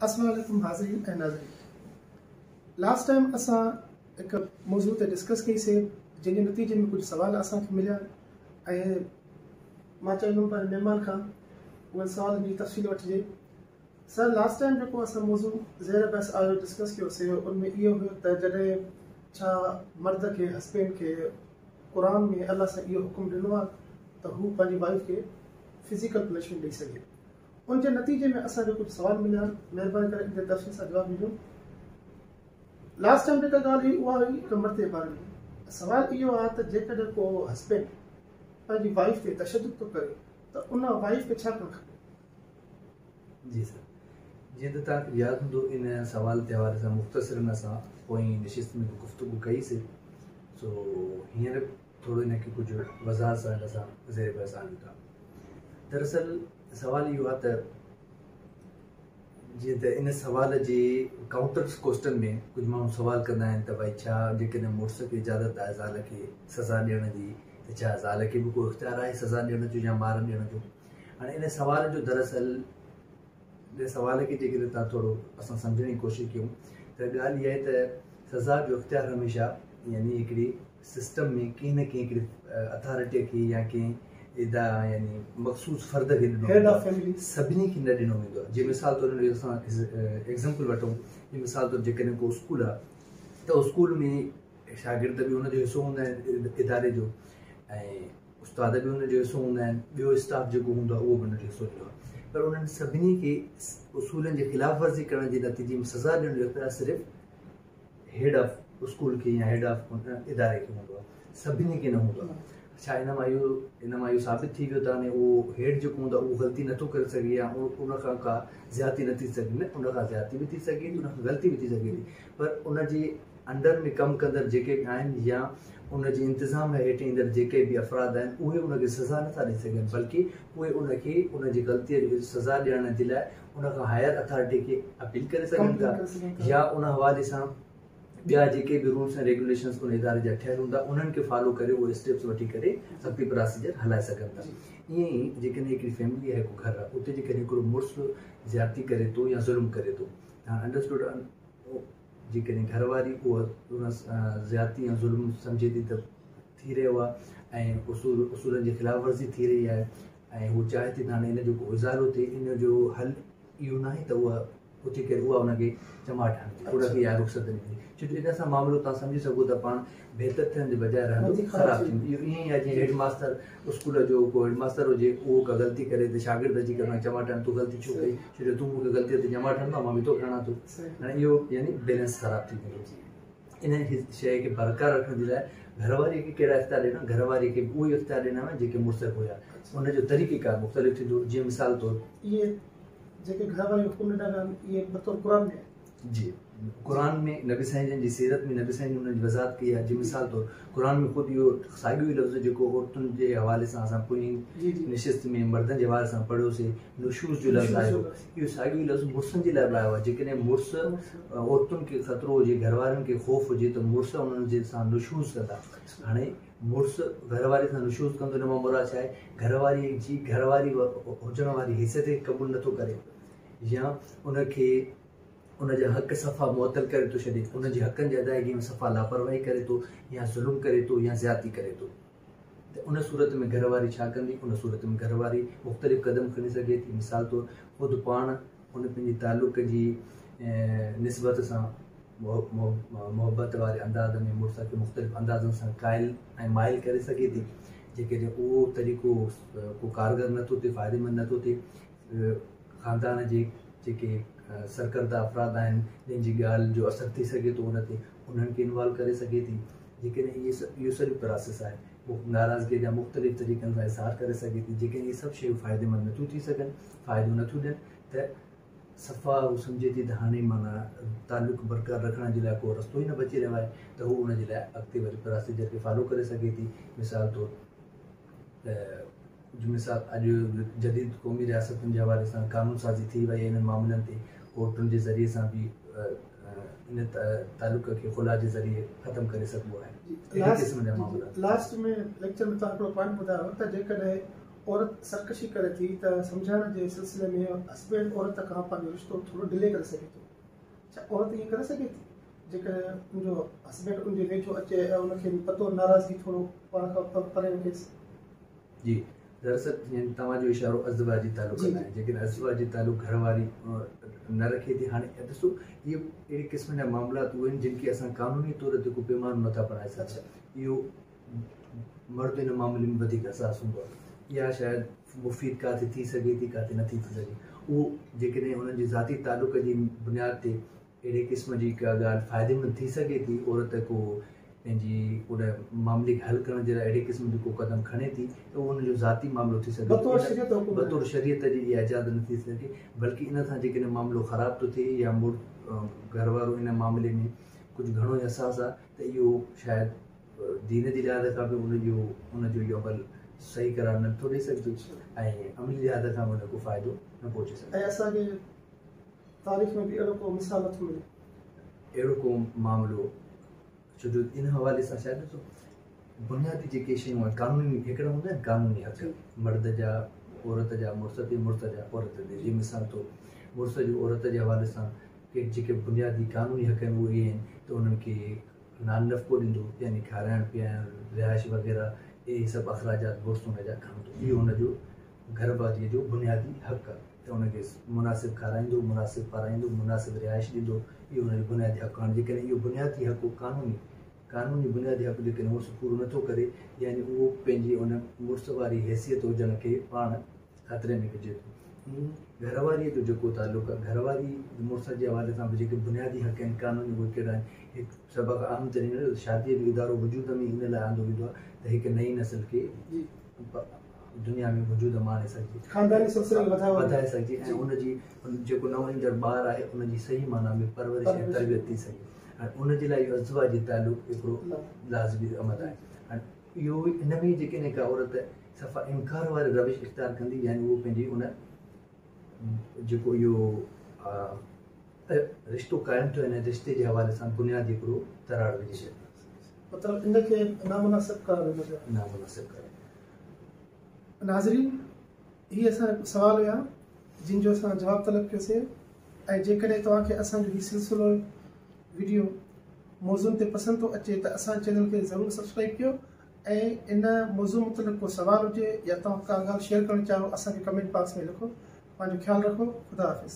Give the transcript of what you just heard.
السلام عليڪم حاضرين ۽ ناظرين. لاسٽ ٽائيم اسان هڪ موضوع تي ڊسڪس ڪئي سي جنهن جي نتيجي ۾ ڪجهه سوال اسان کي مليا ۽ مان چاهيندم پنهنجي مهمان کان انهن سوالن جي تفصيل وٺجي. سر لاسٽ ٽائيم جيڪو اسان موضوع زير بحث آيو ڊسڪس ڪيو سي ان ۾ اهو هيو ته جڏهن ڇا مرد کي هسبينڊ کي قرآن ۾ الله سائين اهو حڪم ڏنو آهي ته هو پنهنجي وائيف کي فزيڪل پنشمينٽ ڏئي سگهي ان جي نتيجي ۾ اسان کي ڪجهه سوال مليا آهن مهرباني ڪري ان تي تفصيل سان جواب ڏجو. لاسٽ ٽائيم جيڪا ڳالهه هئي اها هئي هڪ مرد جي باري ۾ سوال اهو آهي ته جيڪڏهن ڪو هسبينڊ پنهنجي وائيف تي تشدد ٿو ڪري ته ان وائيف کي ڇا ڪرڻ کپي؟ جي سر جيئن ته توهان کي ياد هوندو ان سوال جي حوالي سان مختصرن اسان پوئين نشست ۾ به گفتگو ڪئي سي سو هينئر ٿورو ان کي ڪجهه وضاحت سان اسان زير بحث آڻيون ٿا دراصل سوال اهو آهي ته جيئن ته ان سوال جي ڪائونٽر ڪوسٽن ۾ ڪجهه ماڻهو سوال ڪندا آهن ته ڀائي ڇا جيڪڏهن مڙس کي اجازت آهي زال کي سزا ڏيڻ جي ته ڇا زال کي به ڪو اختيار آهي سزا ڏيڻ جو يا مار ڏيڻ جو؟ هاڻي ان سوال جو دراصل ان سوال کي جيڪڏهن تان ٿورو اسان سمجهڻ جي ڪوشش ڪيون ته ڳالهه اها آهي ته سزا جو اختيار هميشه يعني هڪڙي سسٽم ۾ ڪنهن نه ڪنهن هڪڙي اٿارٽيء کي يا ڪنهن ادا يعني مخصوص فرد کي ڏنو ويندو آهي سڀني کي نه ڏنو ويندو آهي جي مثال طور اسان ايگزامپل وٺون جي مثال طور جيڪڏهن ڪو اسڪول آهي ته اسڪول ۾ شاگرد به ان جو حصو هوندا آهن اداري جو ۽ استاد به ان جو حصو هوندا آهن ٻيو اسٽاف جيڪو هوندو آهي اهو به ان جو حصو هوندو آهي پر انهن سڀني کي اصولن جي خلاف ورزي ڪرڻ جي نتيجي ۾ سزا ڏيڻ جو اختيار صرف هيڊ آف اسڪول کي يا هيڊ آف اداري کي هوندو آهي سڀني کي نه هوندو آهي ڇا ان مان اهو ان مان اهو ثابت ٿي ويو ته هاڻي اهو هيڊ جيڪو هوندو آهي اهو غلطي نٿو ڪري سگهي يا ان کان ڪا زيادتي نه ٿي سگهي نه ان کان زيادتي به ٿي سگهي ٿي ان کان غلطي به ٿي سگهي ٿي پر ان جي انڊر ۾ ڪم ڪندڙ جيڪي به آهن يا ان جي انتظام هيٺ ايندڙ جيڪي به افراد آهن اهي ان کي سزا نٿا ڏئي سگهن بلڪه اهي ان کي ان جي غلطي جي سزا ڏيڻ جي لاء ان کان هائر اٿارٽي کي اپيل ڪري سگهن ٿا يا ان حوالي سان ٻيا جيڪي به رولس ۽ ريگيوليشنس ان اداري جا ٺهيل هوندا انهن کي فالو ڪري اهي اسٽيپس وٺي ڪري اڳتي پراسيجر هلائي سگهن ٿا. ائين ئي جيڪڏهن هڪڙي فيملي آهي هڪ گهر آهي اتي جيڪڏهن هڪڙو مڙس زيادتي ڪري ٿو يا ظلم ڪري ٿو ته هاڻ انڊرسٽوڊ جيڪڏهن گهر واري اهو ان زيادتي يا ظلم سمجهي ٿي ته ٿي رهيو آهي ۽ اصول اصولن جي خلاف ورزي ٿي رهي آهي ۽ هو چاهي ٿي ته هاڻي ان جو ڪو ازالو ٿئي ان جو حل اهو ناهي ته اها اٿي ڪري اها ان کي چماٽ هڻندي ان کي اها رخصت ڏيندي ڇو جو ان سان معاملو توهان سمجهي سگهو ٿا پاڻ بهتر ٿيڻ جي بجاء رهندو خراب ٿيندو اهو ائين ئي آهي جيئن هيڊ ماستر اسڪول جو ڪو هيڊ ماستر هجي اهو ڪا غلطي ڪري ته شاگرد اچي ڪري ان کي چماٽ هڻي تون غلطي ڇو ڪئي ڇو جو تون مون کي غلطي تي چماٽ هڻندو مان به توکي هڻان ٿو هاڻي اهو يعني بيلنس خراب ٿي ويندو ان شيء کي برقرار رکڻ جي لاء گهر واري کي ڪهڙا اختيار ڏنا گهر واري کي به اهي اختيار ڏنا ويا جيڪي مڙس کي هيا ان جو طريقه ڪار مختلف ٿيندو جيئن مثال طور اهي جيڪي گهر واري حڪم ڏنا ويا آهن اهي بطور قرآن ۾ جي قرآن ۾ نبي سائين جن جي سيرت ۾ نبي سائين جن ان جي وضاحت ڪئي آهي جي مثال طور قرآن ۾ خود اهو ساڳيو ئي لفظ جيڪو عورتن جي حوالي سان اسان پوئين نشست ۾ مردن جي حوالي سان پڙهيوسي نشوز جو لفظ آيو اهو ساڳيو ئي لفظ مڙسن جي لاء به آيو آهي جيڪڏهن مڙس عورتن کي خطرو هجي گهر وارن کي خوف هجي ته مڙس انهن جي سان نشوز ڪندا هاڻي مڙس گهر واري سان نشوز ڪندو ان مان مراد ڇا آهي گهر واري جي گهر واري هجڻ واري حيثيت کي قبول نٿو ڪري يا ان کي ان جا حق صفا معطل ڪري ٿو ڇڏي ان جي حقن جي ادائگي ۾ صفا لاپرواهي ڪري ٿو يا ظلم ڪري ٿو يا زيادتي ڪري ٿو ته ان صورت ۾ گهر واري ڇا ڪندي؟ ان صورت ۾ گهر واري مختلف قدم کڻي سگهي ٿي. مثال طور خود پاڻ ان پنهنجي تعلق جي نسبت سان محبت واري انداز ۾ مڙس کي مختلف اندازن سان قائل ۽ مائل ڪري سگهي ٿي. جيڪڏهن اهو طريقو ڪو ڪارگر نٿو ٿئي، فائديمند نٿو ٿئي، خاندان جي جيڪي سرڪرده افراد آهن، جن جي ڳالهه جو اثر ٿي سگهي ٿو ان تي، انهن کي انوالو ڪري سگهي ٿي. جيڪڏهن اهي سڀ اهو سڄو پراسيس آهي ناراضگيء جا مختلف طريقن سان اظهار ڪري سگهي ٿي جيڪڏهن اهي سڀ شيون فائديمند نٿيون ٿي سگهن فائدو نٿيون ڏين ته صفا هو سمجهي ٿي ته هاڻي معنيٰ تعلق برقرار رکڻ جي لاء ڪو رستو ئي نه بچي رهيو آهي ته هو ان جي لاء اڳتي وري پراسيجر کي فالو ڪري سگهي ٿي مثال طور ته ڪجهه مثال اڄ جديد قومي رياستن جي حوالي سان قانون سازي ٿي وئي آهي انهن معاملن تي ڪورٽن جي ذريعي سان به ان تعلق کي خلع جي ذريعي ختم ڪري سگهبو آهي. اهڙي قسم جا معاملا. لاسٽ ۾ ليڪچر ۾ توهان هڪڙو پوائنٽ ٻڌايو ته جيڪڏهن عورت سرڪشي ڪري ٿي ته سمجهائڻ جي سلسلي ۾ هسبينڊ عورت کان پنهنجو رشتو ٿورو ڊلي ڪري سگهي ٿو. ڇا عورت ائين ڪري سگهي ٿي؟ جيڪڏهن ان جو هسبينڊ ان جي ويجهو اچي ۽ ان کي بطور ناراضگي ٿورو پاڻ کان پري رکيس. جي دراصل يعني توهان جو اشارو ازدواجي تعلق ڏانهن آهي. جيڪڏهن ازدواجي تعلق گهر واري نه رکي ٿي، هاڻي ڏسو اهي اهڙي قسم جا معاملات اهي آهن جن کي اسان قانوني طور تي ڪو پيمانو نٿا بڻائي سگهون. اهو مرد ان معاملي ۾ وڌيڪ حساس هوندو آهي. اها شايد مفيد ڪاٿي ٿي سگهي ٿي، ڪاٿي نٿي ٿي سگهي. اهو جيڪڏهن انهن جي ذاتي تعلق جي بنياد تي اهڙي قسم جي ڪا ڳالهه فائديمند ٿي سگهي ٿي، عورت ڪو پنهنجي ان معاملي کي حل ڪرڻ جي لاء اهڙي قسم جو ڪو قدم کڻي ٿي ته اهو ان جو ذاتي معاملو ٿي سگهي ٿو. بطور شريعت جي اها اجازت نٿي ٿي سگهي، بلڪه ان سان جيڪڏهن معاملو خراب ٿو ٿئي يا گهر وارو ان معاملي ۾ ڪجهه گهڻو ئي حساس آهي ته اهو شايد دين جي لحاظ کان به ان جو ان جو اهو عمل صحيح قرار نه ٿو ڏئي سگهجي ۽ عملي لحاظ کان به ان ڪو فائدو نه پهچي سگهندو. ۽ اسان کي تاريخ ۾ به اهڙو ڪو مثال نٿو ملي. اهڙو ڪو معاملو، ڇو جو ان حوالي سان شايد ڏسو بنيادي جيڪي شيون آهن قانوني، هڪڙا هوندا آهن قانوني حق مرد جا عورت جا مڙس تي، مڙس جا عورت تي. جيئن مثال طور مڙس جو عورت جي حوالي سان ڪي جيڪي بنيادي قانوني حق آهن اهي اهي آهن ته انهن کي نان نفقو ڏيندو، يعني کارائڻ پيارڻ، رهائش وغيره اهي سڀ اخراجات مڙس ان جا کڻندو. اهو ان جو گهر واريء جو بنيادي حق آهي ته ان کي مناسب کارائيندو، مناسب پارائيندو، مناسب رهائش ڏيندو. اهو ان جو بنيادي حق آهي. جيڪڏهن اهو بنيادي حق قانوني قانوني بنيادي حق جيڪڏهن مڙس پورو نٿو ڪري، يعني اهو پنهنجي ان مڙس واري حيثيت هجڻ کي پاڻ خطري ۾ وجهي ٿو. ائين گهر واريء جو جيڪو تعلق آهي، گهر واري مڙس جي حوالي سان به جيڪي بنيادي حق آهن قانوني اهي ڪهڙا آهن؟ هڪ سڀ کان اهم ترين شاديء جو ادارو وجود ۾ ان لاء آندو ويندو آهي ته هڪ نئين نسل کي دنيا ۾ وجود ۾ آڻي سگهجي، خانداني سلسلي کي وڌائي سگهجي ۽ ان جي جيڪو نئون ايندڙ ٻار آهي ان جي صحيح معنيٰ ۾ پرورش ۽ تربيت ٿي سگهي. هاڻي ان جي لاء اهو ازدواجي تعلق هڪڙو لازمي عمل آهي. هاڻي اهو ان ۾ جيڪڏهن ڪا عورت صفا انڪار واري روش اختيار ڪندي، يعني اهو پنهنجي ان جيڪو اهو رشتو قائم ٿيو ان رشتي جي حوالي سان بنيادي هڪڙو تراڙ وجهي ڇڏيندو. مطلب ان کي نامناسب قرار ڏنو ويو. نامناسب قرار. ناظرين هي اسان جا سوال هيا جن جو اسان جواب طلب ڪيوسي ۽ جيڪڏهن توهان کي اسان جو هي سلسلو وڊيو موضوعن تي پسند ٿو اچي ته اسان چينل کي ضرور سبسڪرائب ڪيو ۽ ان موضوع متعلق ڪو سوال هجي يا توهان ڪا ڳالهه شيئر ڪرڻ چاهيو اسان کي ڪمينٽ باڪس ۾ لکو. پنهنجو خيال رکو. خدا حافظ.